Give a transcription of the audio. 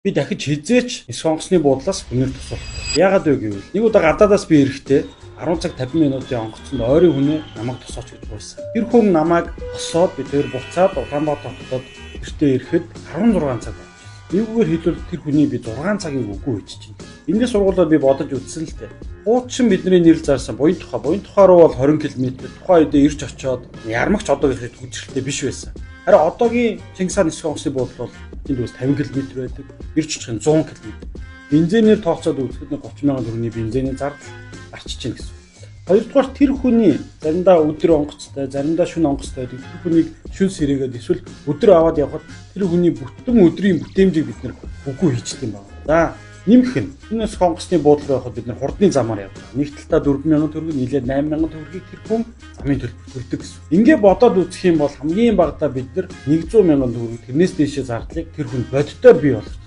Би дахиж хэзээ ч нисэх онгоцны буудлаас хүнээр тосуулахгүй. Яагаад вэ гэвэл нэг удаа гадаадаас би эрэхдээ 10 цаг 50 минутын онгоцонд ойрын хүнээ намайг тосооч гэж гуйсан. Тэр хүн намайг тосоод би тэр буцаад Улаанбаатар хотод гэртээ ирэхэд 16 цаг болж. Нэгүгээр хэлбэл тэр хүний би 6 цагийг үгүй хийж чинь. Эндээс сургуулаа би бодож үзсэн л дээ. Хуучин бидний нэр зарсан Буян тухай, Буян тухай руу бол 20 км, тухайн үед ирж очиод ярмагч одоо гэхэд хүчрэлтэй биш байсан. Харин одоогийн Чингис хаан нисэх онгоцны буудлын бол энд бас 50 км байдаг. Ирж очих нь 100 км. Бензинээр тооцоод үзэхэд 30 сая төгрөгийн бензиний зардал гарч чинь гэсэн. Хоёрдугаар, тэр хүний заримдаа өдөр онгоцтой, заримдаа шөнө онгоцтой байдаг. Тэр хүнийг шүн сэрээгээд эсвэл өдөр аваад явхад тэр хүний бүтэн өдрийн бүтээмжийг бид нэр үгүй хийчихдэг юм байна. За, нэмэх нь энэ нисэх онгоцны буудлын руу явхад бид нэр хурдны замаар явдаг. Нэг талдаа 4000 төгрөг, нийлээд 8000 төгрөгийг тэр хүн замын төлбөр төлдөг гэсэн. Ингээ бодоод үзэх юм бол хамгийн багадаа бид нар 100 мянган төгрөг, тэрнээс дээшээ зардлыг тэр хүн бодитоор бий болгож